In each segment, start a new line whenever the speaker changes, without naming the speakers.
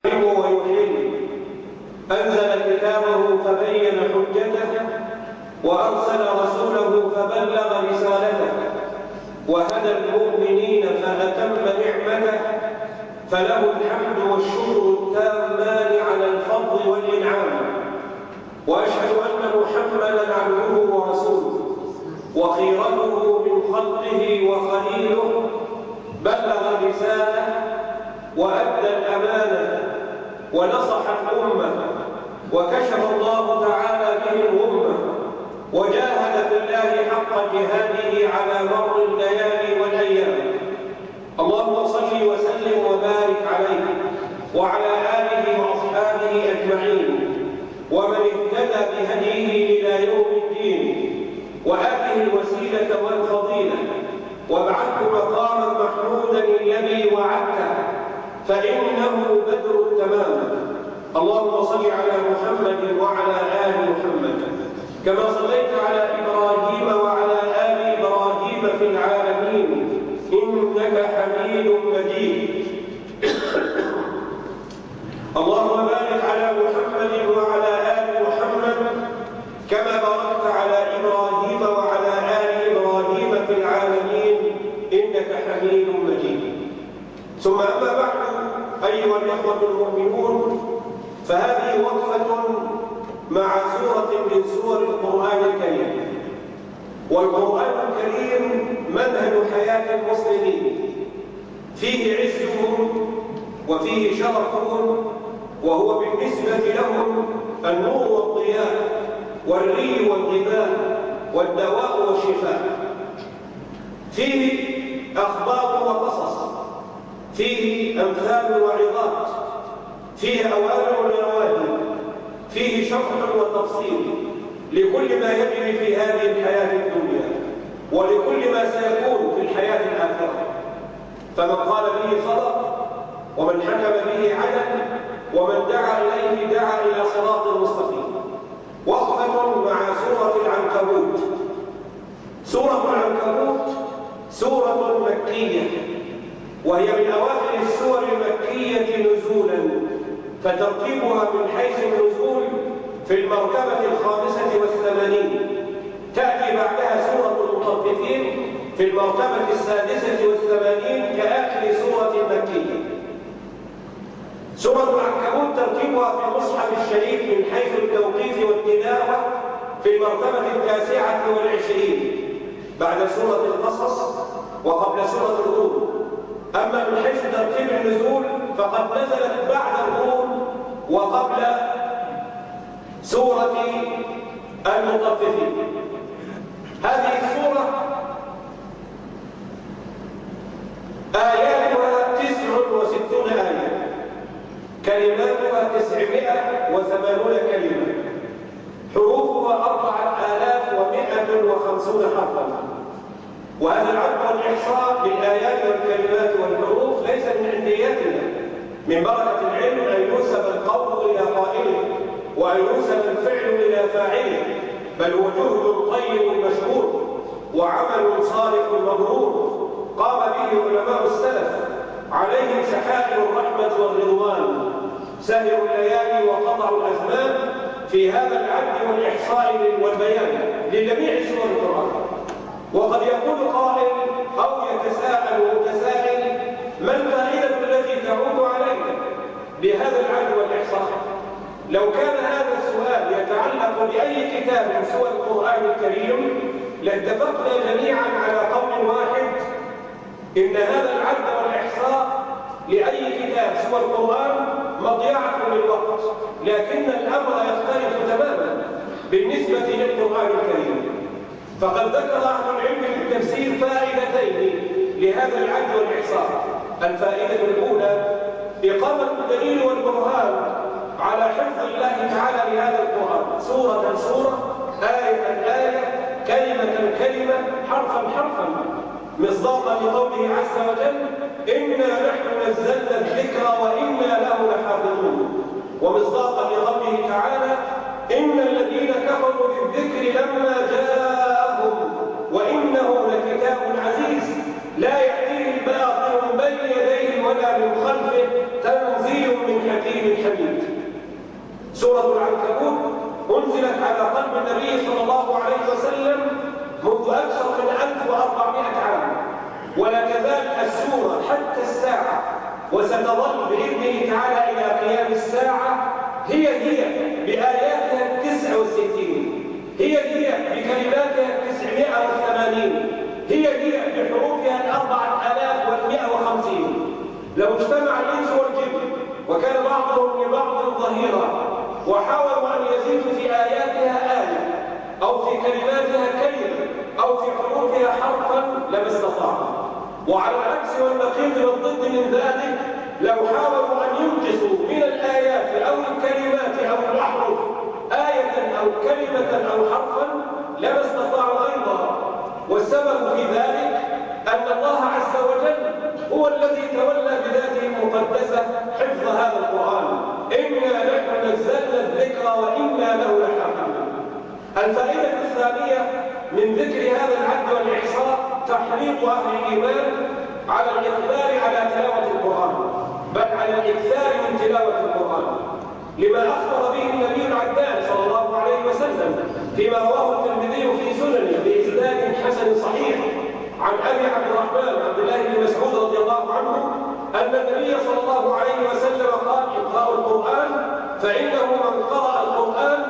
ويحل. أنزل كتابه فبين حجته، وأرسل رسوله فبلغ رسالته، وهدى المؤمنين فأتم نعمته، فله الحمد والشكر التامان على الفضل والإنعام. وأشهد أن محمدًا عبده ورسوله وخيرته من خلقه وخليله، بلغ الرسالة وأدى الأمانة ونصح الأمة، وكشف الله تعالى به الغمة، وجاهد في الله حق جهاده على مر الليالي والأيام. اللهم صل وسلم وبارك عليه وعلى آله وأصحابه أجمعين، ومن اهتدى بهديه إلى يوم الدين، وآته الوسيلة والفضيلة، وابعثه مقاما محمودا الذي وعدته، فإنه بدر التمام. اللهم صل على محمد وعلى آل محمد كما صليت على إبراهيم وعلى آل إبراهيم في العالمين إنك حميد مجيد. اللهم بارك على محمد وعلى آل محمد كما باركت على إبراهيم وعلى آل إبراهيم في العالمين إنك حميد مجيد. ثم أما بعد، أيها الإخوة المؤمنون، فهذه وقفة مع سورة من سور القرآن الكريم. والقرآن الكريم منهج حياة المسلمين، فيه عزهم وفيه شرفهم، وهو بالنسبة لهم النور والضياء والري والغذاء والدواء والشفاء. فيه أخبار وقصص، فيه أمثال وعظات، فيه أوامر ونواهي، فيه شرح وتفصيل لكل ما يجري في هذه الحياة الدنيا ولكل ما سيكون في الحياة الآخرة. فمن قال به صدق، ومن حكم به عدل، ومن دعا إليه دعا إلى صراط مستقيم. وقفة مع سورة العنكبوت. سورة العنكبوت سورة مكية، وهي من أواخر السور المكية نزولا، فترتيبها من حيث النزول في المرتبة 85. تأتي بعدها سورة المطففين في المرتبة 86 كآخر سورة مكية. سورة العنكبوت ترتيبها في المصحف الشريف من حيث التوقيف والتلاوة في المرتبة 29 بعد سورة القصص وقبل سورة الروم. أما من حيث ترتيب النزول فقد نزلت بعد الروم وقبل سورة المطففين. هذه السورة آياتها 69 آية، كلماتها 980 كلمة، حروفها 4150 حرفا. وهذا العد والإحصاء للآيات والكلمات والحروف ليس من عندياتنا، من بركة العلم أن ينسب القول إلى قائله وأن ينسب الفعل إلى فاعله، بل هو جهد طيب مشكور وعمل صالح مبرور قام به علماء السلف عليهم سحائر الرحمة والرضوان، سهروا الليالي وقطعوا الأزمان في هذا العد والإحصاء والبيان لجميع سور القرآن. وقد يقول قائل أو يتساءل متسائل: ما الفائدة التي تعود علينا بهذا العد والإحصاء؟ لو كان هذا السؤال يتعلق بأي كتاب من سور القرآن الكريم لاتفقنا جميعا على قول واحد: إن هذا العد والإحصاء لأي كتاب سوى القرآن مضيعة للوقت. لكن الأمر يختلف تماما بالنسبة للقرآن الكريم، فقد ذكر أهل العلم في التفسير فائدتين لهذا العد والإحصاء. الفائدة الأولى إقامة الدليل والبرهان على حفظ الله تعالى لهذا القرآن سورة سورة، آية آية، كلمة كلمة، حرفا حرفا، مصداقا لقوله عز وجل: إنا نحن نزلنا الذكر وإنا له لحافظون، ومصداقا لقوله تعالى: إن الذين كفروا بالذكر لما جاءهم وإنه لكتاب عزيز لا يأتيه الباطل من بين يديه ولا من خلفه تنزيل من حكيم كهزيم من حديد. سورة العنكبوت أنزلت على قلب النبي صلى الله عليه وسلم منذ أكثر من 1400 عام، ولا تزال السورة حتى الساعة وستظل بإذنه تعالى إلى قيام الساعة هي بآياتها 69، هي بكلماتها 980، هي بحروفها 4150. لو اجتمع الإنس والجن وكان بعضهم لبعض ظهيرا وحاولوا أن يزيدوا في آياتها آية أو في كلماتها كلمة أو في حروفها حرفا لما استطاعوا. وعلى العكس والنقيض والضد من ذلك، لو حاولوا أن ينقصوا من الآيات أو الكلمات أو الأحرف آية أو كلمة أو حرفا لما استطاعوا أيضا. والسبب في ذلك أن الله عز وجل هو الذي تولى بذاته المقدسة حفظ هذا القرآن. إنا نحن نزلنا الذكر وإنا له لحافظون. الفائدة الثانية من ذكر هذا العد والإحصاء تحريض أهل الإيمان على الإقبال على تلاوة القرآن، بل على الإكثار من تلاوة القرآن، لما أخبر به النبي العدنان صلى الله عليه وسلم فيما رواه الترمذي في سننه بإسناد حسن صحيح عن أبي عبد الرحمن عبد الله بن مسعود رضي الله عنه أن النبي صلى الله عليه وسلم قال: اقرأوا القرآن فإنه من قرأ القرآن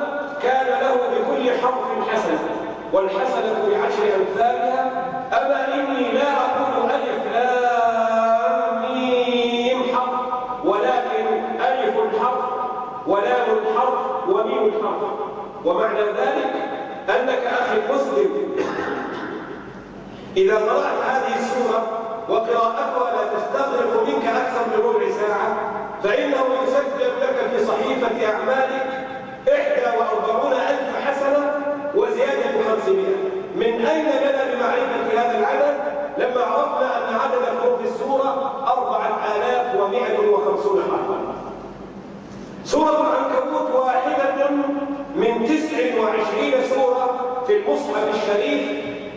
كان له بكل حرف حسنة، والحسنة بعشر أمثالها. أما إني لا أقول ألف لام ميم حرف، ولكن ألف حرف ولام حرف وميم حرف. ومعنى ذلك أنك أخي المسلم إذا قرأت هذه السورة وقراءتها لا تستغرق منك أكثر من ربع ساعة، فإنه يسجل لك في صحيفة أعمالك 41,000 حسنة وزيادة 500. من أين لنا بمعرفة هذا العدد؟ لما عرفنا أن عدد حروف السورة 4150 حرفا. سورة العنكبوت واحدة من 29 سورة في المصحف الشريف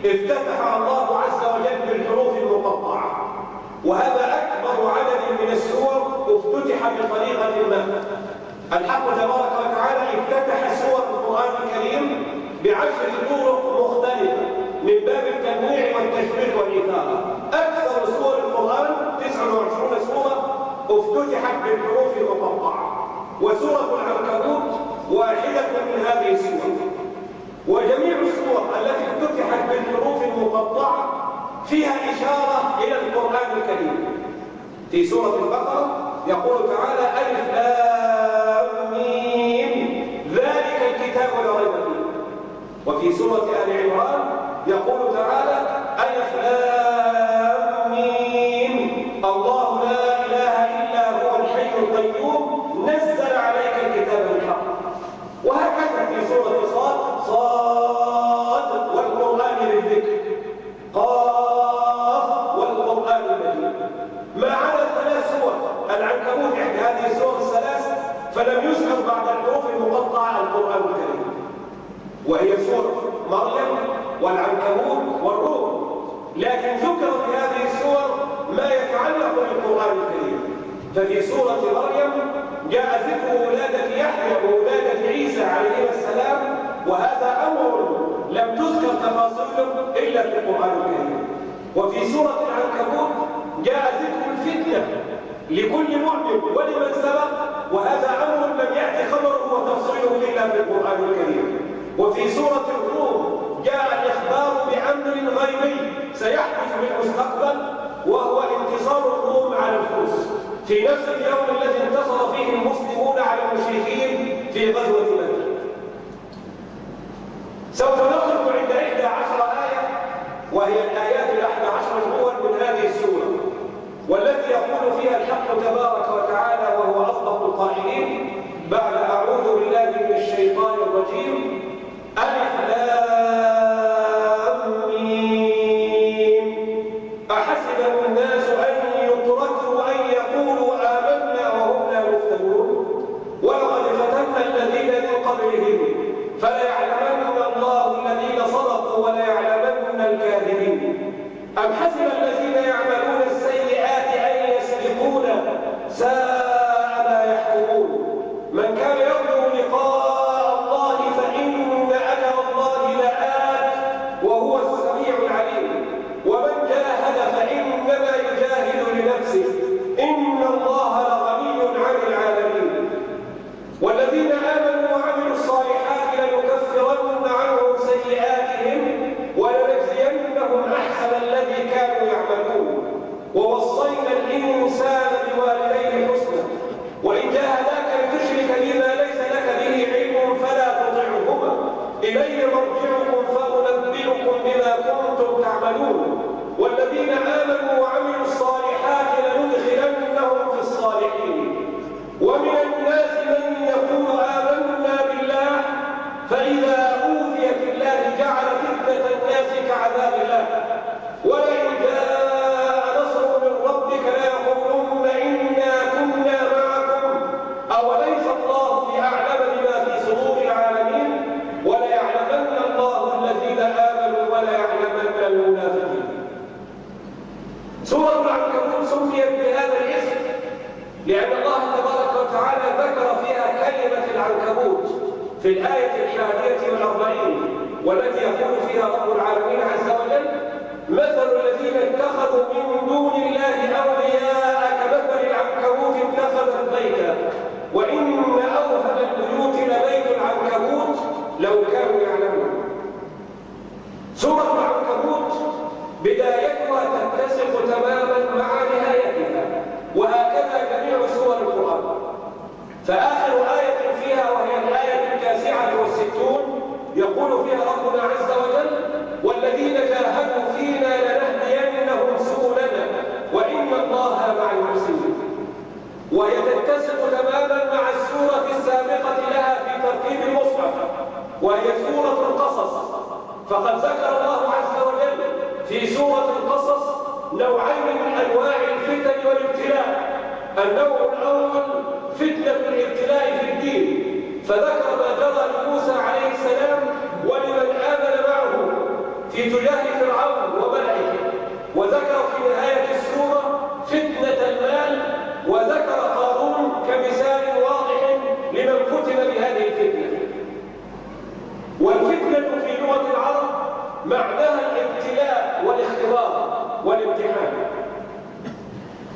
افتتح الله عز وجل بالحروف المقطعة، وهذا أكبر عدد من السور افتتح بطريقة ما. الحق تبارك وتعالى افتتح سور القرآن الكريم ب10 طرق مختلفة من باب التنويع والتشويق والإثارة. أكثر سور القرآن 29 سورة افتتحت بالحروف المقطعة، وسورة العنكبوت واحدة من هذه السور. وجميع السور التي افتتحت بالحروف المقطعة فيها إشارة إلى القرآن الكريم. في سورة البقرة يقول تعالى: ألف لام ميم ذلك الكتاب لا ريب فيه. وفي سورة آل عمران يقول تعالى: ألف لام ميم الله لا إله إلا هو الحي القيوم نزل عليك الكتاب بالحق. وهكذا في سورة صاد والقرآن للذكر، قاف والقرآن المجيد. ما عدا 3 سور العنكبوت إحدى هذه السور الثلاث فلم يذكر بعد الحروف المقطعة القرآن الكريم، وهي سورة مريم والعنكبوت والروم. لكن ذكر في هذه السور ما يتعلق بالقرآن الكريم. ففي سورة مريم جاء ذكر ولادة يحيى وولادة عيسى عليهما السلام، وهذا أمر لم تذكر تفاصيله إلا في القرآن الكريم. وفي سورة العنكبوت جاء ذكر الفتنة لكل مؤمن ولمن سبق، وهذا أمر لم يأتي خبره وتفصيله إلا في القرآن الكريم. وفي سورة الروم جاء الإخبار بأمر غيبي سيحدث في المستقبل، وهو انتصار الروم على الفرس في نفس اليوم الذي انتصر فيه المسلمون على المشركين في غزوة بدر. سوف نقف عند 11 آية، وهي الآيات 11 الأول من هذه السورة، والتي يقول فيها الحق تبارك وتعالى وهو أصدق القائلين بعد أعوذ بالله من الشيطان الرجيم: ألف لام ميم أحسب الناس أن يتركوا أن يقولوا آمنا وهم لا يفتنون ولقد فتنا الذين من قبلهم فليعلمن الله الذين صدقوا وليعلمن الكاذبين. أم حسب الذين يعملون السيئات أن يسبقونا ساء ما يحكمون. والذين آمنوا وعملوا الصالحات لنكفرن عنهم سيئاتهم ولنجزينهم أحسن الذي كانوا يعملون ووصينا الإنسان بوالديه حسنا وإن جاهداك لتشرك بما ليس لك به علم فلا تطعهما إلي مرجعكم فأنبئكم بما كنتم تعملون والذين آمنوا وعملوا الصالحات لندخلنهم في الصالحين ومن الناس من يقول آمنا بالله فإذا أوذي في الله جعل فتنة الناس كعذاب الله ولئن جاء نصر من ربك ليقولن إنا كنا معكم أوليس الله بأعلم بما في صدور العالمين وليعلمن الله الذين آمنوا وليعلمن المنافقين. سورة العنكبوت سميت بهذا الاسم لأن الله تبارك وتعالى ذكر فيها كلمة العنكبوت في الآية 41 والتي يقول فيها رب العالمين عز وجل مثل الذين اتخذوا من دون الله أولياء كمثل العنكبوت اتخذت بيتا وإن أوهن البيوت لبيت العنكبوت لو كانوا يعلمون. سورة العنكبوت بدايتها تتسق تماما مع نهايتها وهكذا جميع سور القرآن. فآخر آية فيها وهي الآية 69 يقول فيها ربنا عز وجل والذين جاهدوا فينا لنهدينهم سبلنا وإن الله مع المحسنين. وهي تتسق تماما مع السورة السابقة لها في ترتيب المصحف وهي سورة القصص. فقد ذكر الله عز وجل في سورة القصص نوعين من أنواع الفتن والابتلاء. النوع الأول فتنة الابتلاء في الدين فذكر ما جرى لموسى عليه السلام ولمن آمن معه في تجاه فرعون وملئه وذكر في نهاية السورة فتنة المال وذكر قارون كمثال واضح لمن فتن بهذه الفتنة. والفتنة في لغة العرب معناها الابتلاء والاختبار والامتحان.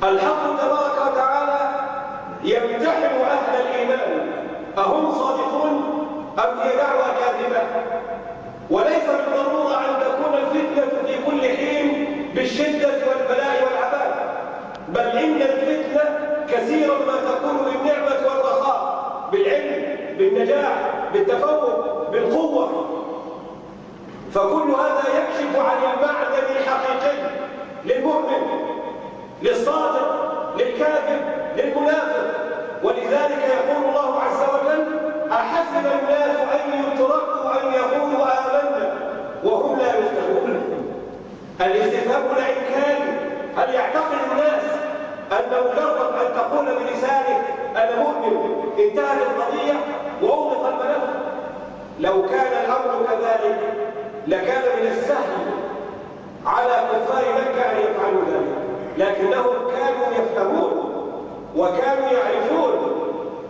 الحق تبارك وتعالى يمتحن أهل الإيمان أهم صادقون أم هي دعوة كاذبة؟ وليس بالضرورة أن تكون الفتنة في كل حين بالشدة والبلاء والعذاب بل إن الفتنة كثيرا ما تكون بالنعمة والرخاء بالعلم بالنجاح بالتفوق بالقوة. فكل هذا يكشف عن المعدن الحقيقي للمؤمن للصادق للكاذب للمنافق. ولذلك يقول الله عز وجل أحسب الناس أن يتركوا أن يقولوا آمنا وهم لا يفتنون. الاستفهام الإنكاري هل يعتقد الناس أن مجرد أن تقول بلسانك أنا مؤمن انتهت القضية وأغلق الملف؟ لو كان الأمر كذلك لكان من السهل على كفار مكة أن يفعلوا ذلك لكنهم كانوا يفهمون وكانوا يعرفون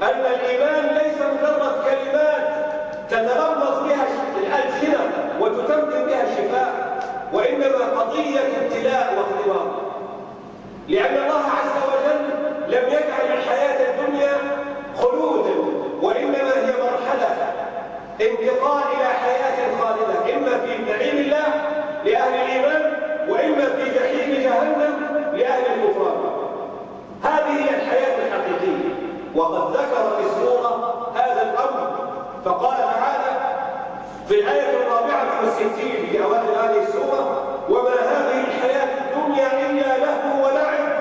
أن الإيمان ليس مجرد كلمات تتلمس بها الألسنة وتتمكن بها الشفاء وإنما قضية ابتلاء واختبار. لأن الله عز وجل لم يجعل الحياة الدنيا خلودا وإنما هي مرحلة انتقال إلى حياة خالدة إما في نعيم الله لأهل الإيمان وإما في جحيم جهنم لأهل الكفران. هذه هي الحياة الحقيقية وقد ذكر في السورة هذا الأمر فقال تعالى في الآية 64 في أواخر هذه السورة وما هذه الحياة الدنيا إلا لهو ولعب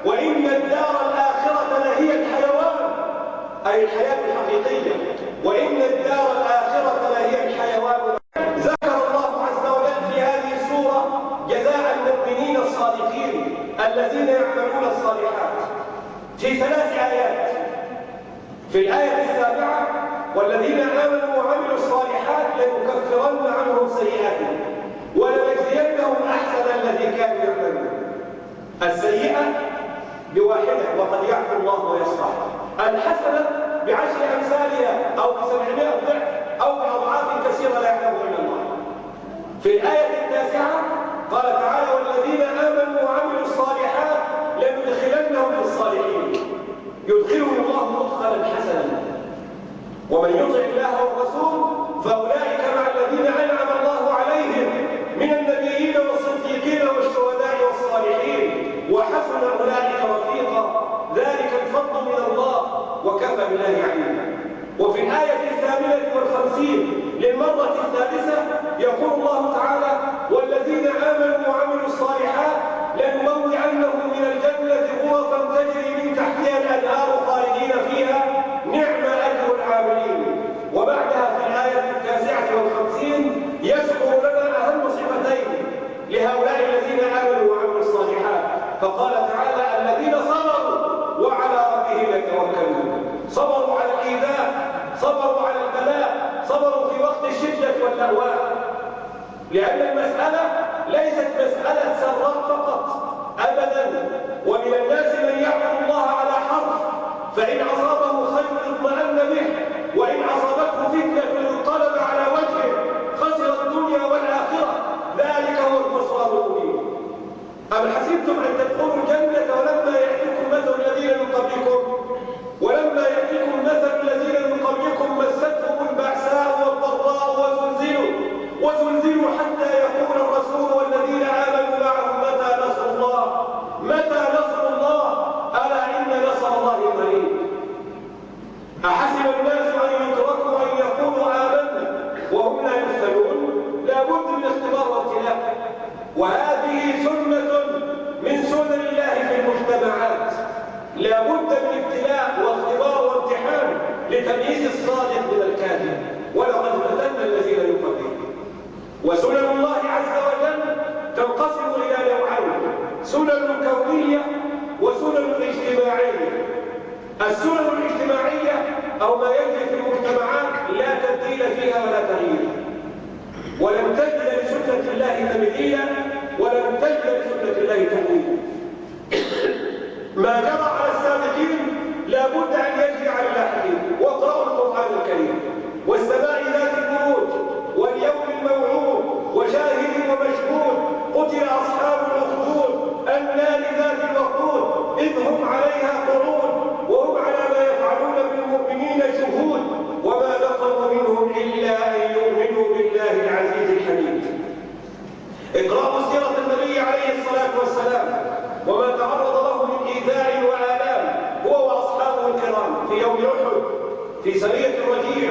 وإن الدار الآخرة لهي الحيوان أي الحياة الحقيقية وإن الدار الآخرة لهي الحيوان. ذكر الله عز وجل في هذه السورة جزاء المؤمنين الصادقين الذين يعملون الصالحات في 3 آيات. في الآية 7 والذين آمنوا وعملوا الصالحات لنكفرن عنهم سيئاتهم ولنجزينهم أحسن الذي كانوا يعملون. السيئة بواحدة وقد يعفو الله ويصفح. الحسنة ب10 أمثالها أو ب700 ضعف أو بأضعاف كثيرة لا يعلمها إلا الله. في الآية 9 قال تعالى والذين آمنوا وعملوا الصالحات لندخلنهم في الصالحين يدخلهم الله مدخلا حسنا ومن يطع الله والرسول فأولئك مع الذين أنعم الله عليهم من النبيين والصديقين والشهداء والصالحين وحسن أولئك رفيقا ذلك الفضل من الله وكفى بالله عليما. وفي الآية 58 للمرة الثالثة يقول الله تعالى والذين آمنوا وعملوا الصالحات لنبوئنهم من الجنة غرفا تجري من تحتها الأنهار خالدين فيها نعم أجر العاملين. وبعدها في الآية 59 يذكر لنا أهم صفتين لهؤلاء الذين آمنوا وعملوا الصالحات فقال تعالى الذين صبروا وعلى ربهم يتوكلون. صبروا على الإيذاء، صبروا على البلاء، صبروا في وقت الشدة واللهواء، لأن المسألة ليست مسألة سراء فقط أبدا. ومن الناس من يعبد الله على حرف فإن أصابه خير اطمأن به وإن أصابته فتنة انقلب على وجهه خسر الدنيا والآخرة ذلك هو الخسران المبين. أم حسبتم أن تدخلوا الجنة ولما يأتكم مثل الذين من قبلكم مستهم البأساء والضراء وزلزلوا حتى يقول الرسول والذين آمنوا معه متى نصر الله ألا إن نصر الله قريب. أحسب الناس أن يتركوا أن يقولوا آمنا وهم لا يفتنون. لا بد من اختبار وابتلاء، وهذه سنة من سنن الله في المجتمعات. لا بد من ابتلاء واختبار وامتحان لتمييز الصادق من الكاذب. ولقد فتنا الذين من قبلهم. وسنن الله عز وجل تنقسم إلى نوعين: سنن كونية وسنن اجتماعية. السنن الاجتماعية أو ما يجري في المجتمعات لا تبديل فيها ولا تغيير، ولم تجد لسنة الله تبديلا ولم تجد لسنة الله تغييرا. ما جرى على السابقين لا بد أن يجري على اللاحقين. واقرأوا القرآن الكريم: والسماء ذات البروج واليوم الموعود وشاهد ومشهود قتل أصحاب الأخدود النار ذات الوقود إذ هم عليها قعود وهم على ما يفعلون بالمؤمنين شهود وما نقموا منهم إلا أن يؤمنوا بالله العزيز الحميد. اقرأوا سيرة النبي عليه الصلاة والسلام وما تعرض له من إيذاء وآلام هو وأصحابه الكرام في يوم أحد، في سرية الرجيع،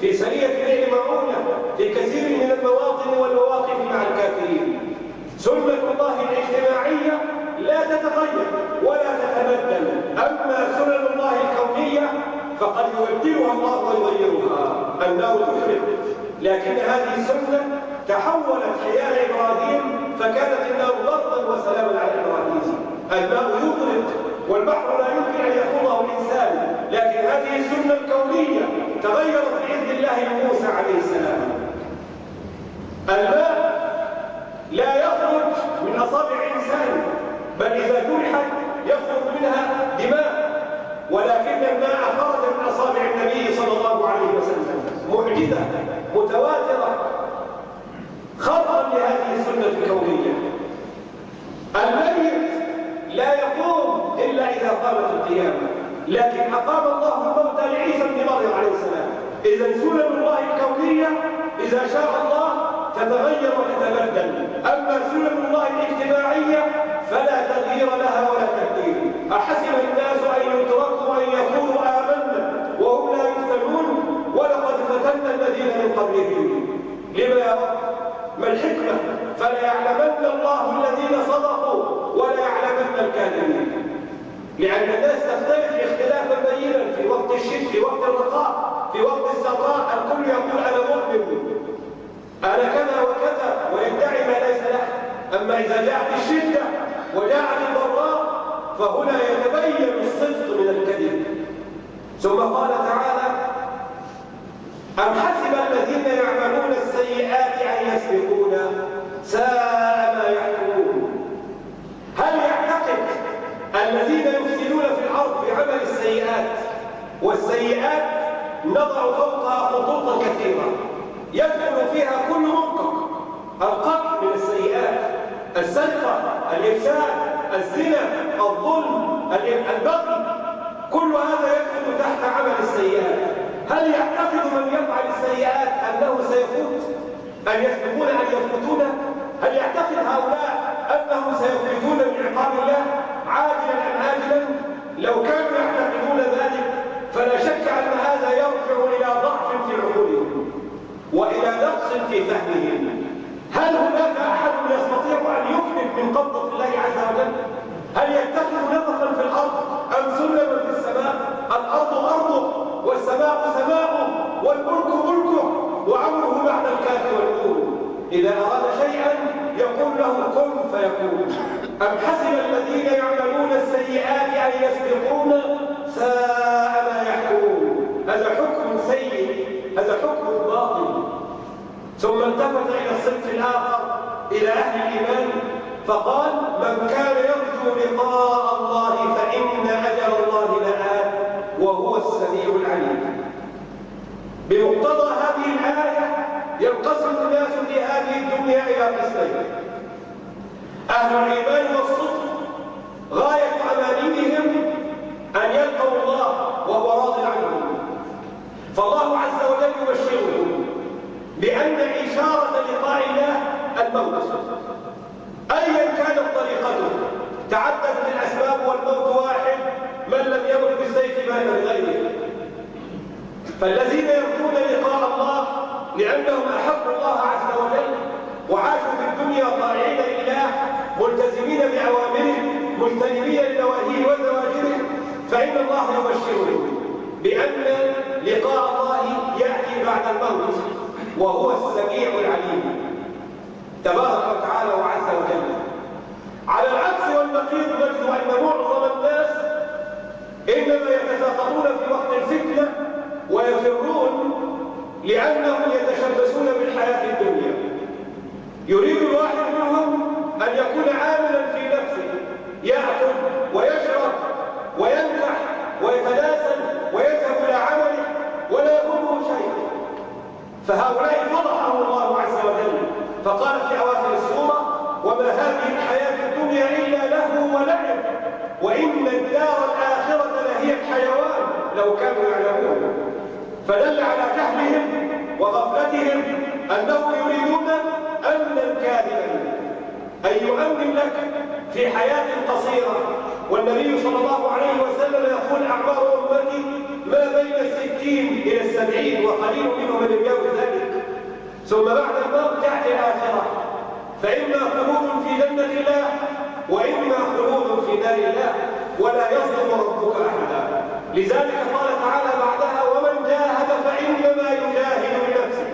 في سرية بئر معونة، في كثير من المواطن والمواقف مع الكافرين. سنة الله الاجتماعية لا تتغير ولا تتبدل، أما سنن الله الكونية فقد يبدلها الله ويغيرها. النار تحرق، لكن هذه السنة تحولت حيال إبراهيم فكانت النار بردا وسلاما على إبراهيم. الماء يطرق والبحر لا يمكن أن يخوضه الإنسان، لكن هذه السنة الكونية تغيرت بإذن الله لموسى عليه السلام. الماء لا يخرج من أصابع إنسان، بل إذا جرحت يخرج منها دماء، ولكن الماء خرج من أصابع النبي صلى الله عليه وسلم. معجزة متواترة خطأ لهذه السنة الكونية. الميت لا يقوم إلا إذا قامت القيامة، لكن أقام الله الموت لعيسى بن مريم عليه السلام. إذا سنن الله الكونية إذا شاء الله تتغير وتتبدل، أما سنن الله الاجتماعية فلا تغيير لها ولا تبديل. أحسب الناس أن يتركوا أن يقولوا آمنا وهم لا يفتنون ولقد فتنا الذين من قبلهم. لما يا رب؟ ما الحكمة؟ فلا يعلمن الله الذين صدقوا ولا يعلمن الكاذبين. لأن الناس تختلف اختلافا بينا في وقت الشد، في وقت الرخاء، في وقت السراء الكل يقول أنا مؤمن، أنا كذا وكذا، ويدعي ما ليس له. أما إذا جاءت الشدة وجاءت الضراء فهنا يتبين الصدق من الكذب. ثم قال تعالى: أم حسب الذين يعملون السيئات أن يسبقونا ساء ما يحكمون. هل يعتقد الذين يفسدون في الأرض بعمل السيئات، والسيئات نضع فوقها خطوطا كثيرة يدخل فيها كل منكر: القتل من السيئات، السرقة، الإفساد، الزنا، الظلم، البغي، كل هذا يدخل تحت عمل السيئات. هل يعتقد هؤلاء أنهم سيفلتون من عقاب الله عاجلا أم آجلا، لو كانوا يعتقدون ذلك فلا شك أن هذا يرجع إلى ضعف في عقولهم وإلى نقص في فهمهم. هل هناك أحد يستطيع أن يفلت من قبضة الله عز وجل؟ هل يتخذ نفقا في الأرض أم سلما في السماء؟ الأرض أرضه والسماء سماؤه والملك ملكه وأمره بعد الكاف والنون. إذا أراد شيئا يقول له كن فيكون. أم حسب الذين يعملون السيئات أن يسبقون ساء ما يحكمون. هذا حكم سيء، هذا حكم باطل. ثم التفت إلى الصنف الآخر، إلى أهل الإيمان، فقال من كان يرجو لقاء الله فإن أجل الله لآت وهو السميع العليم. بمقتضى هذه الآية ينقسم الناس في هذه الدنيا إلى قسمين: أهل الإيمان والصدق غاية أمانيهم أن يلقوا الله وهو راض عنهم، فالله عز وجل يبشرهم بأن إشارة لقاء الله الموت أيا كانت طريقته. تعددت الأسباب والموت واحد، من لم يمت بالسيف مات بغيره. فالذين يرجون لقاء الله لأنهم أحبوا الله عز وجل وعاشوا في الدنيا طائعين لله ملتزمين بأوامره مجتنبين لنواهيه وزواجره، فإن الله يبشرهم بأن لقاء الله يأتي بعد الموت وهو السميع العليم تبارك وتعالى وعز وجل. على العكس والنقيض نجد أن معظم الناس إنما يتساقطون في وقت الفتنة ويفرون لأنهم يتشبثون بالحياة الدنيا. يريد الواحد منهم أن يكون عاملا في نفسه، يأكل ويشرب وينكح ويتناسل ويذهب إلى عمله ولا يهمه شيء. فهؤلاء فضحهم الله عز وجل فقال في أواخر السورة: وما هذه الحياة الدنيا إلا لهو ولعب وإن الدار الآخرة لهي الحيوان لو كانوا يعلمون. فدل على جهلهم وغفلتهم أنهم يريدون أمنا كاذبا، أن يؤمن لك في حياة قصيرة. والنبي صلى الله عليه وسلم يقول: أعمار أمتي ما بين 60 إلى 70 وقليل منهم من يجاوز ذلك، ثم بعد الموت تأتي الآخرة، فإما خلود في جنة الله وإما خلود في نار الله ولا يظلم ربك أحدا. لذلك قال تعالى بعدها: ومن جاهد فإنما يجاهد لنفسه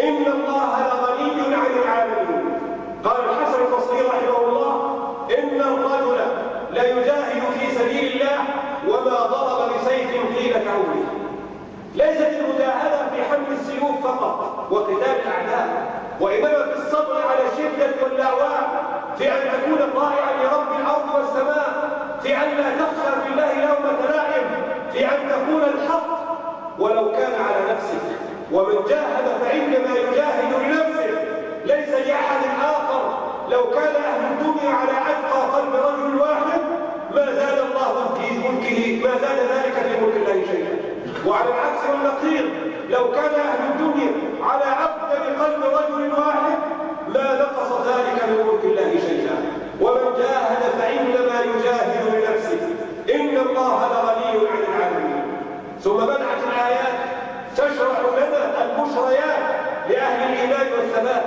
إن الله لغني عن العالمين. قال الحسن البصري رحمه الله: إن الرجل ليجاهد في سبيل الله وما ضرب بسيف طيلة عمره. ليست المجاهدة في حمل السيوف فقط وقتال الأعداء، وإنما في الصبر على الشدة واللأواء، في أن تكون طائعا لرب الأرض والسماء، في أن لا تخشى في الله لومة لائم، في أن تكون الحق ولو كان على نفسك. ومن جاهد فإنما يجاهد لنفسه ليس لأحد آخر. لو كان أهل الدنيا على أتقى قلب رجل واحد ما زاد الله في ملكه، ما زاد ذلك في ملك الله شيئا. وعلى العكس والنقيض، لو كان أهل الدنيا على أبدل قلب رجل واحد ما نقص ذلك من ملك الله شيئا. ومن جاهد فإنما يجاهد لنفسه إن الله لغني عن العالمين. ثم بدأت الآيات تشرح لنا البشريات لأهل الإيمان والثبات.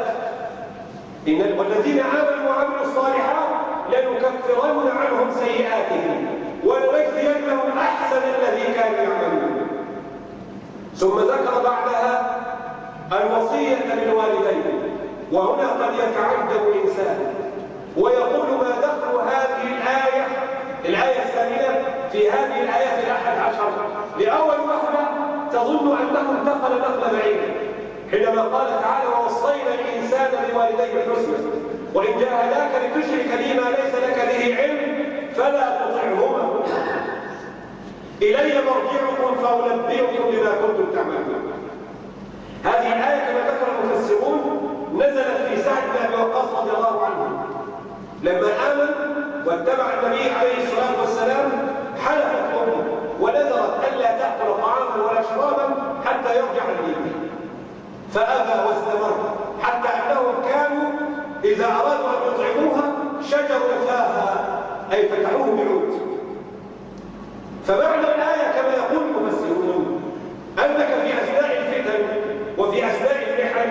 والذين آمنوا وعملوا الصالحات لنكفرن عنهم سيئاتهم ولنجزينهم أحسن الذي كانوا يعملون. ثم ذكر بعدها الوصية للوالدين. وهنا قد يتعجب الإنسان ويقول: ما دخل هذه الآية الثانية في هذه الآيات 11؟ لأول وهلة تظن أنه انتقل نقل بعيد حينما قال تعالى: ووصينا الإنسان بوالديه حسنا وإن جاهداك لتشرك بي ما ليس لك به علم فلا تطعهما إلي مرجعكم فأنبئكم بما كنتم تعملون. هذه الآية كما ذكر المفسرون نزلت في سعد بن أبي وقاص رضي الله عنه لما آمن واتبع النبي عليه الصلاة والسلام، حلفت أمه ونذرت ألا تأكل طعاما ولا شرابا حتى يرجع الدين، فأبى واستمر، حتى أنهم كانوا إذا أرادوا أن يطعموها شجروا فاها، أي فتحوه بعود. فمعنى الآية كما يقول المفسرون أنك في أثناء الفتن وفي أثناء المحن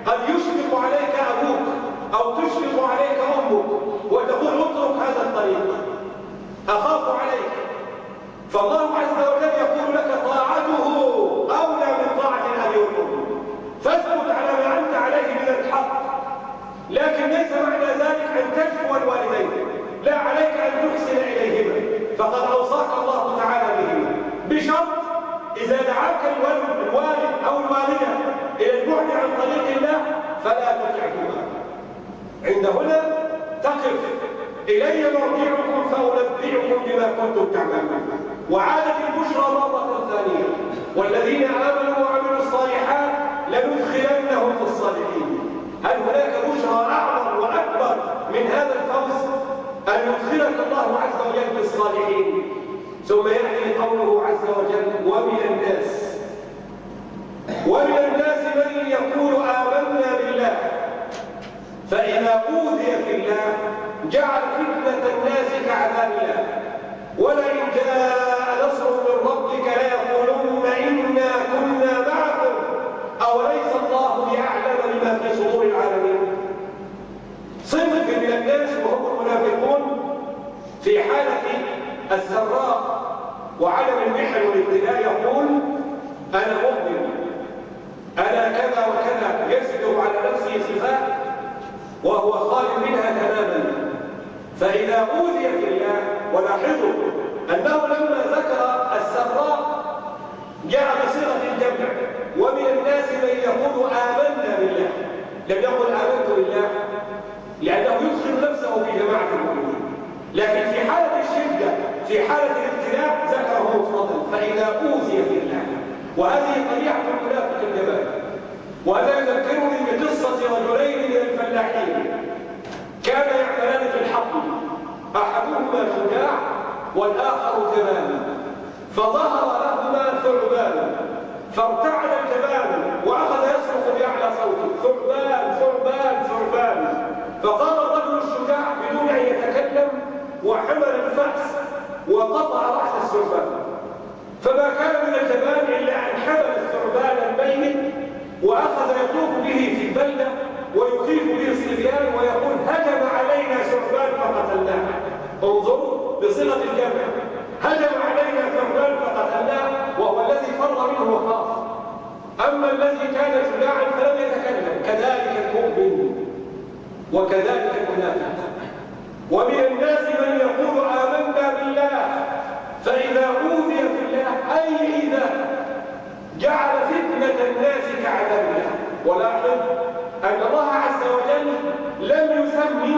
قد يشفق عليك أبوك أو تشفق عليك أمك وتقول اترك هذا الطريق، أخاف عليك. فالله عز وجل يقول لك طاعته أولى من طاعة الأب والأم، فاثبت على ما أنت عليه من الحق. لكن ليس معنى ذلك أن تجفو الوالدين، لا، عليك أن تحسن إليهما، فقد أوصاك الله تعالى بهما، بشرط إذا دعاك الوالد أو الوالدة إلى البعد عن طريق الله فلا تطعهما. عند هنا تقف إلي مرجعكم فأنبئكم بما كنتم تعملون. وعادت البشرى مرة ثانية، والذين آمنوا وعملوا الصالحات لندخلنهم في الصالحين. هل هناك بشرى أعظم وأكبر من هذا الفوز؟ أن يدخلك الله عز وجل في الصالحين. ثم يأتي قوله عز وجل ومن الناس من يقول آمنا بالله فإذا أوذي في الله جعل فتنة الناس كعذاب الله ولئن جاء نصر من ربك ليقولن إنا كنا معكم أوليس الله يعلم بما في صدور العالمين. صنف من الناس وهم المنافقون في حالة السراء وعدم المحن والابتلاء يقول أنا مؤمن، أنا كذا وكذا، يسلب على نفسه صفات وهو خالد منها تماما. فإذا أوذي في الله، ولاحظوا أنه لما ذكر السراء جعل صيغة الجمع، ومن الناس من يقول آمنا بالله، لم يقل آمنت بالله لأنه يدخل نفسه في جماعة المؤمنين. لكن في حالة الشدة، في حالة الابتلاء ذكره مفردا، فإذا أوذي في الله. وهذه طبيعة المنافق الجبان. وهذا يذكرني بقصة رجلين من الفلاحين كانا يعملان في الحقل، أحدهما شجاع والآخر جبان، فظهر لهما ثعبان فارتعد الجبان وأخذ يصرخ بأعلى صوته ثعبان ثعبان ثعبان. فقام الرجل الشجاع بدون أن يتكلم وحمل الفأس وقطع رأس الثعبان، فما كان من الجبان إلا أن حمل الثعبان الميت وأخذ يطوف به في البلدة ويخيف به الصبيان ويقول هجم علينا ثعبان فقتلناه. انظروا بصيغة الجمع، هجم علينا ثعبان فقتلناه، وهو الذي فر منه وخاف. أما الذي كان شجاعا فلم يتكلم. كذلك المؤمن وكذلك المنافق. ومن الناس من يقول آمنا بالله فإذا أوذي في الله أي إذا جعل فتنة الناس كعذاب الله. ولاحظ أن الله عز وجل لم يسمي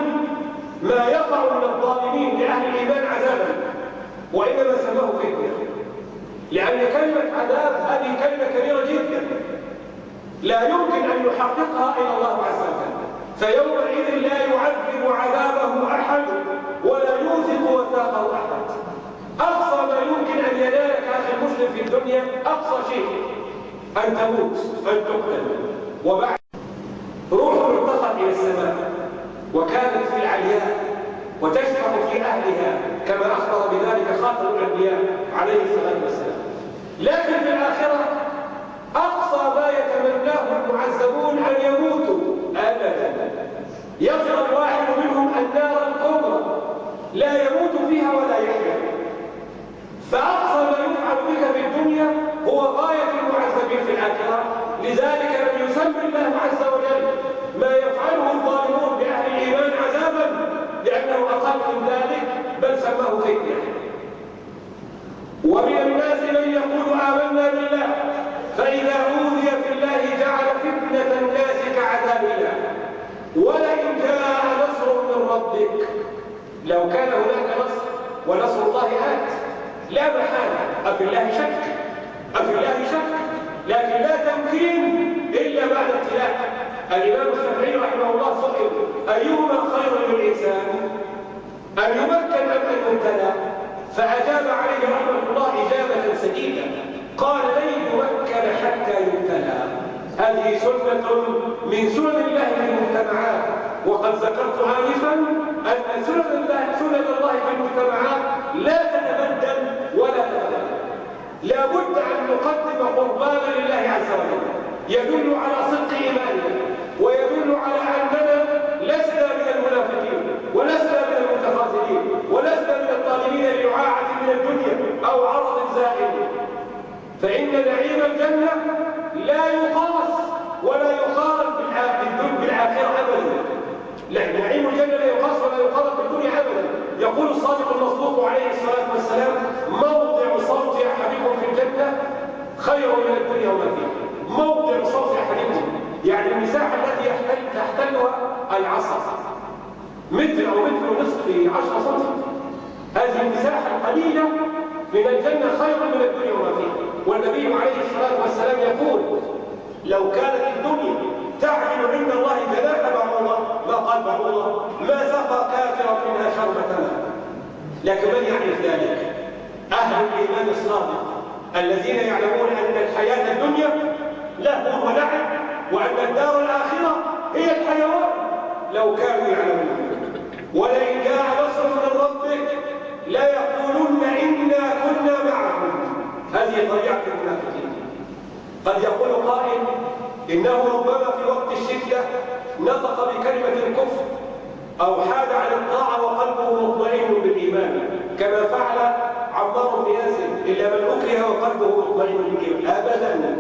ما يقع من الظالمين لأهل الإيمان عذابا، وإنما سماه فتنة، لأن كلمة عذاب هذه كلمة كبيرة جدا لا يمكن أن يحققها إلا الله عز وجل. فيومئذ لا يعذب عذابه أحد ولا يوثق وثاقه أحد. أقصى ما يمكن أن ينالك أخي المسلم في الدنيا أقصى شيء أن تموت، أن تقتل، وبعد روح ارتقت إلى السماء وكانت في العلياء وتشفع في أهلها كما أخبر بذلك خاتم الأنبياء عليه الصلاة والسلام. لكن في الآخرة أقصى ما يتمناه المعذبون أن يموتوا أبدا. يصل الواحد منهم النار الكبرى لا يموت فيها ولا يحيا. فأقصى ما يفعل بك في الدنيا هو غاية المعذبين في الآخرة. لذلك لم يسمي الله عز وجل ما يفعله الظالمون بأهل الإيمان عذابا لأنه أقل من ذلك، بل سماه فتنة. ومن الناس من يقول آمنا بالله فإذا أوذي في الله جعل فتنة الناس كعذاب الله ولئن جاء نصر من ربك. لو كان هناك نصر ونصر الله آت لا محالة، أفي الله شك، أفي الله شك، لكن لا تمكين إلا بعد ابتلاء. الإمام الشافعي رحمه الله سئل أيهما خير للإنسان أن يمكن أم أن يبتلى؟ فأجاب عليه رحمه الله إجابة سديدة، قال لن يمكن حتى يبتلى. هذه سنة من سنن الله في المجتمعات، وقد ذكرت آنفا أن سنن الله في المجتمعات لا تتبدل ولا تتغير. لا بد أن نقدم قربانا لله عز وجل يدل على صدق إيماننا ويدل على أننا لسنا من المنافقين ولسنا من المتخاذلين ولسنا من الطالبين لرعاعة من الدنيا أو عرض زائل. فإن نعيم الجنة لا يقاس ولا يقارن بالآخرة أبدا. نعيم الجنة لا يقاس ولا يقارن بالدنيا أبدا. يقول الصادق المصدوق عليه الصلاة والسلام: موضع صوت أحدكم في الجنة خير من الدنيا وما فيها. موضع صوت أحدكم يعني المساحة التي تحتلها العصا، متر أو متر ونصف في 10 سم. هذه المساحة القليلة من الجنة خير من الدنيا وما فيها. والنبي عليه الصلاة والسلام يقول: لو كانت الدنيا تعدل عند الله جناح بعوضة ما قال بعوضة ما سقى كافرا منها شربة ماء. لكن من يعرف ذلك؟ أهل الإيمان الصادق الذين يعلمون أن الحياة الدنيا لهو ولعب وأن الدار الآخرة هي الحيوان. لو كانوا يعلمون. ولئن جاء نصر من ربك لا يقولن إنا كنا معكم. هذه طبيعة المنافقين. قد يقول قائل: إنه ربما في وقت الشدة نطق بكلمة الكفر أو حاد عن الطاعة وقلبه مطمئن بالإيمان كما فعل عمار بن ياسر، إلا من أكره وقلبه مطمئن بالإيمان. أبدا،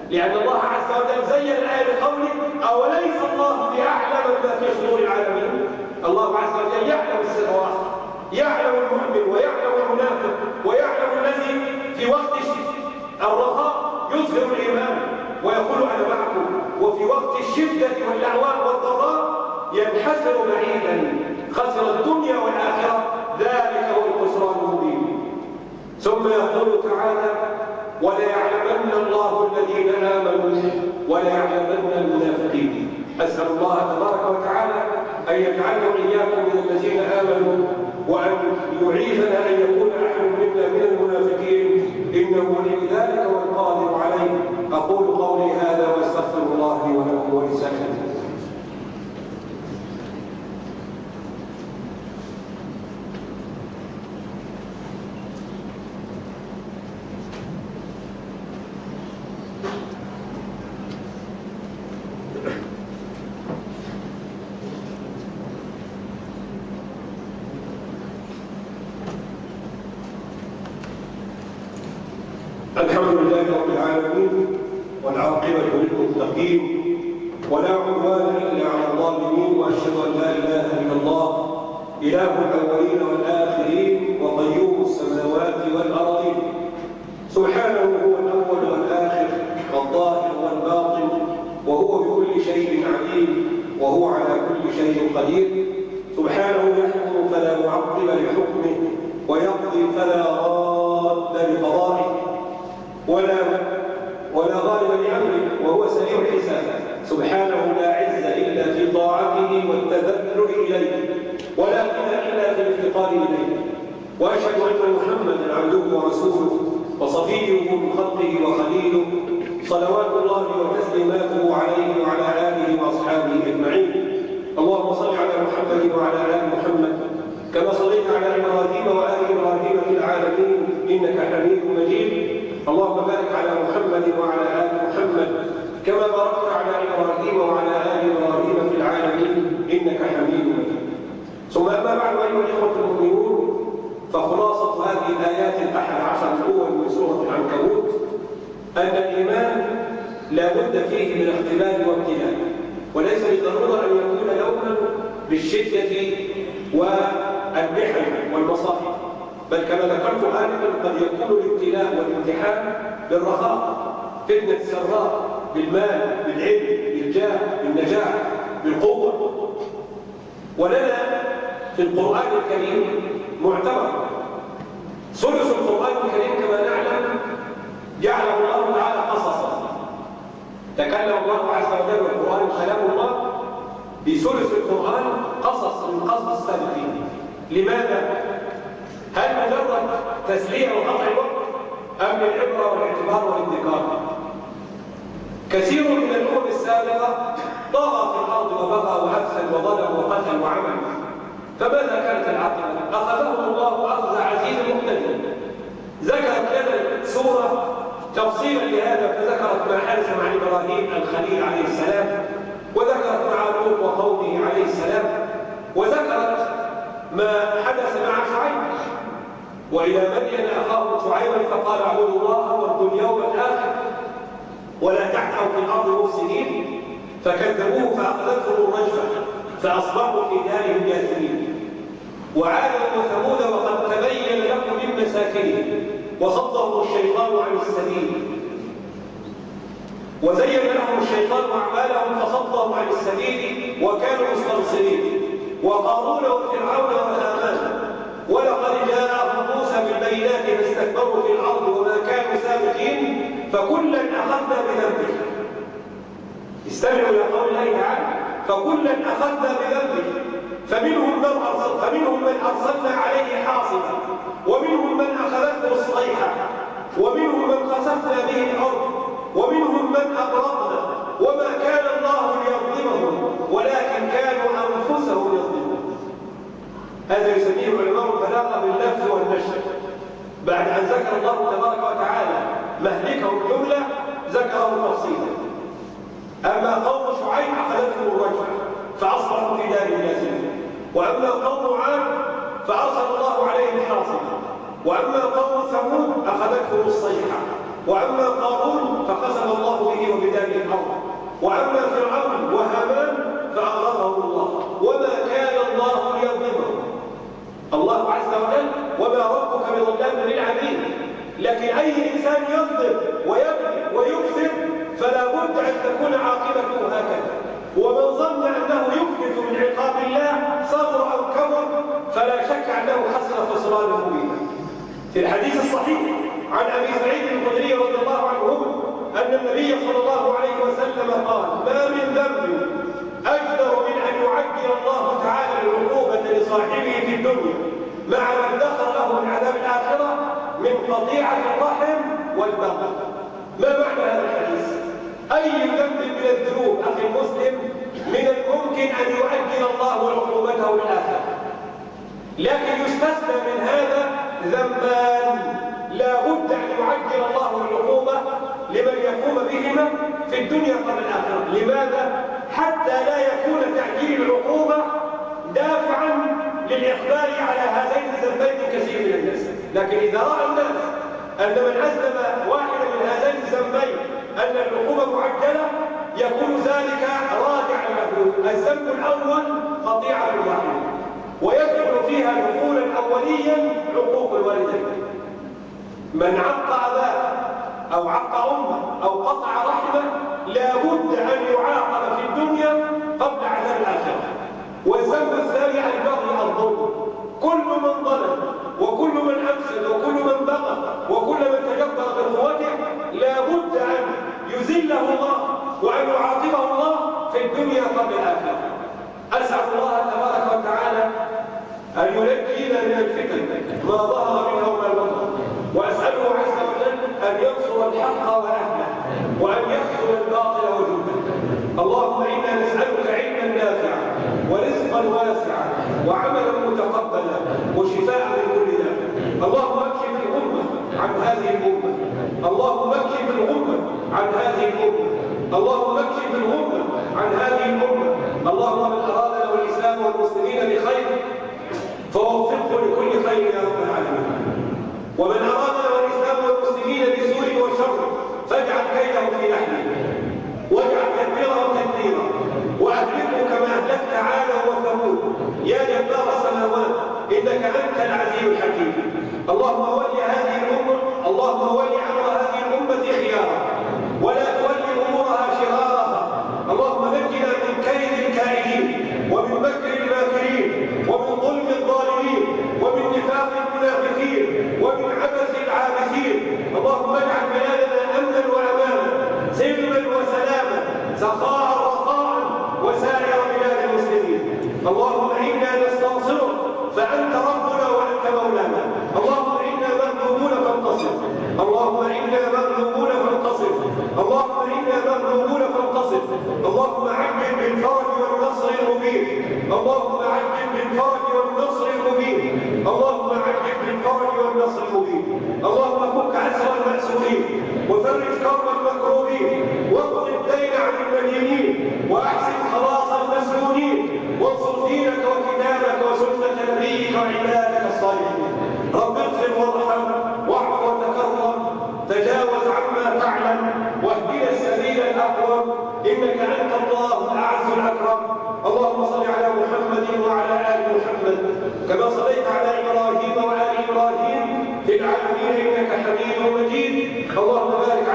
لأن الله عز وجل زين الآية بقوله: أوليس الله بأعلم بما في صدور العالمين. الله عز وجل يعلم السر والأخفى، يعلم المؤمن ويعلم المنافق ويعلم الذي في وقت الرخاء يظهر الإيمان ويقول أنا معكم، وفي وقت الشدة واللعواء والضراء ينحسر بعيدا. خسر الدنيا والآخرة، ذلك هو الخسران المبين. ثم يقول تعالى: وليعلمن الله الذين آمنوا وليعلمن المنافقين. أسأل الله تبارك وتعالى أن يجعلنا وإياكم من الذين آمنوا وأن يعيذنا أن يكون أحد منا من المنافقين، إنه ولي ذلك والقادر عليه. أقول قولي هذا وأستغفر الله لي ولكم ولسائر المسلمين. الحمد لله رب العالمين والعاقبة للمتقين ولا عدوان إلا على الظالمين، وأشهد أن لا إله إلا الله إله الأولين والآخرين وقيوم السماوات والأرضين. سبحانه هو الأول والآخر والظاهر والباطن، وهو بكل شيء عليم، وهو على كل شيء قدير. سبحانه يحكم فلا معقب لحكمه ويقضي فلا راد لقضائه ولا غالب لأمره، وهو سريع الحساب. سبحانه لا عز إلا في طاعته والتذلل إليه، ولا غنى إلا في الافتقار إليه. وأشهد أن محمدا عبده ورسوله وصفيه من خلقه وخليله، صلوات الله وتسليماته عليه وعلى آله وأصحابه أجمعين. اللهم صل على محمد وعلى آل محمد كما صليت على إبراهيم وآل إبراهيم في العالمين إنك حميد مجيد. اللهم بارك على محمد وعلى آل محمد كما باركت على إبراهيم وعلى آل إبراهيم في العالمين إنك حميد مجيد. ثم أما بعد أيها الإخوة المؤمنون، فخلاصة هذه الآيات 11 الأول من سورة العنكبوت أن الإيمان لا بد فيه من اختبار وابتلاء، وليس بالضرورة أن يكون يوما بالشدة والمحن والمصائب، بل كما ذكرت آنفا قد يكون الابتلاء والامتحان بالرخاء، فتنة السراء، بالمال، بالعلم، بالجاه، بالنجاح، بالقوة. ولنا في القرآن الكريم معتبر ثلث القرآن الكريم كما نعلم جعله الله تعالى قصصا. تكلم الله عز وجل والقرآن كلام الله بثلث القرآن قصص من قصص السابقين. لماذا؟ هل مجرد تسلية وقطع الوقت أم للعبرة والاعتبار والادكار؟ كثير من الأمم السابقة طغى في الأرض الأرض وبغى وأفسد وظلم وقتل وعمل. فماذا كانت العاقبة؟ أخذهم الله أخذ عزيز مقتدر. ذكرت لنا سورة تفصيلا لهذا، فذكرت ما حدث مع إبراهيم الخليل عليه السلام، وذكرت مع لوط وقومه عليه السلام، وذكرت ما حدث مع شعيب. وإلى مدين أخاهم شعيبا فقال اعبدوا الله وارجوا اليوم الآخر ولا تعثوا في الأرض مفسدين، فكذبوه فأخذتهم الرجفة فأصبحوا في دارهم جاثمين. وعادا وثمود وقد تبين لكم من مساكنهم وصدهم الشيطان عن السبيل وزين لهم الشيطان أعمالهم فصدهم عن السبيل وكانوا مستبصرين. وقارون وفرعون وهامان ولقد جاءهم موسى بالبينات فاستكبروا في الأرض وما كانوا سابقين فكلا أخذنا بذنبه. استمعوا إلى قول الله تعالى فكلا أخذنا بذنبه فمنهم من أرسلنا عليه حاصبا ومنهم من أخذته الصيحة ومنهم من خسفنا به الأرض ومنهم من أغرقنا وما كان الله ليظلمهم ولكن كانوا أنفسهم يظلمون. هذا يسميه علماء البلاغة باللفظ والنشر. بعد أن ذكر الله تبارك وتعالى مهلكهم جملة ذكرهم تفصيلا. أما قوم شعيب أخذتهم الرجفة فأصبحوا في دار جاثمين، وأما قوم عاد فأرسل الله عليهم حاصبا، وأما قوم ثمود أخذتهم الصيحة، وأما قارون فخسف الله به وبداره الأرض، وأما فرعون وهامان فأغرقهم الله وما كان الله ليظلمهم. الله عز وجل وما ربك بظلام للعبيد، لكن أي إنسان يظلم ويبغي ويفسد فلا بد أن تكون عاقبته هكذا. ومن ظن أنه يفلت من عقاب الله صغر أو كبر فلا شك أنه حصل خسرانا مبينا. في الحديث الصحيح عن أبي سعيد الخدري رضي الله عنه أن النبي صلى الله عليه وسلم قال ما من ذنب أجدر من أن يعجل الله تعالى العقوبة لصاحبه في الدنيا مع من دخل له من عذاب الآخرة من قطيعة الرحم والبغي. ما معنى هذا الحديث؟ أي ذنب من الذنوب أخي المسلم من الممكن أن يعجل الله عقوبته للآخرة، لكن يستثنى من هذا ذنبان لا بد أن يعجل الله العقوبة لمن يقوم بهما في الدنيا قبل الآخرة. لماذا؟ حتى لا يكون تعجيل العقوبة دافعا للإقبال على هذين الذنبين كثير من الناس. لكن إذا رأى الناس أن من أذنب واحدا من هذين الذنبين أن العقوبة معجلة يكون ذلك راجعا له. الذنب الأول قطيعة الرحم، ويدخل فيها دخولا أوليا عقوق الوالدين. من عق أباه أو عق أمه أو قطع رحمه لا بد أن يعاقب في الدنيا قبل عذاب الآخرة. والذنب الثاني البغي الظلم. كل من ظلم وكل من أفسد وكل من بغى وكل من تجبر بقوته لا بد أن يذله الله وأن يعاقبه الله في الدنيا قبل الآخرة. أسأل الله تبارك وتعالى أن ينجينا من الفتن ما ظهر منها وما بطن، وأسأله عز وجل أن ينصر الحق وأهله وأن يخذل الباطل وجنده. اللهم إنا نسألك علما نافعا ورزقا واسعا وعملا متقبلا وشفاء من كل داء. اللهم اكشف الأمة عن هذه الأمة، اللهم اكشف الأمة عن هذه الأمة، اللهم اكشف الأمة عن هذه الأمة. اللهم من أرادنا والإسلام والمسلمين بخير فوفقه لكل خير يا رب العالمين، ومن أرادنا والإسلام والمسلمين بسوء وشر فاجعل كيده في نحره واجعل تدبيره تدبيرا وأهلكه كما أهلكت عادا وثمود يا جبار السماوات إنك أنت العزيز الحكيم. اللهم ول هذه الأمة، اللهم ول أمر هذه الأمة خيارا ولا تولي أمورها شرارها. اللهم نجنا من كيد الكائدين ومن مكر الماكرين ومن ظلم الظالمين ومن نفاق المنافقين ومن عبث العابثين. اللهم اجعل بلادنا أمنا وأمانا سلما وسلاما سخاء رخاء وسائر بلاد المسلمين. اللهم إنا نستنصرك فأنت ربنا وأنت مولانا. اللهم إنا مغلوبون فانتصر، اللهم إنا مغلوبون فانتصر، اللهم إنا مغلوبون فانتصر. اللهم عجل بالفرج وفرج كرب المكروبين واقض الدين عن المدينين وأحسن خلاص المسجونين وانصر دينك وكتابك وسنة نبيك وعبادك الصالحين. رب اغفر وارحم واعف وتكرم تجاوز عما تعلم واهدنا السبيل الأقوم إنك أنت الله الأعز الأكرم. اللهم صل على محمد وعلى آل محمد كما صليت على إبراهيم وآل إبراهيم في العالمين إنك حميد مجيد. اللهم بارك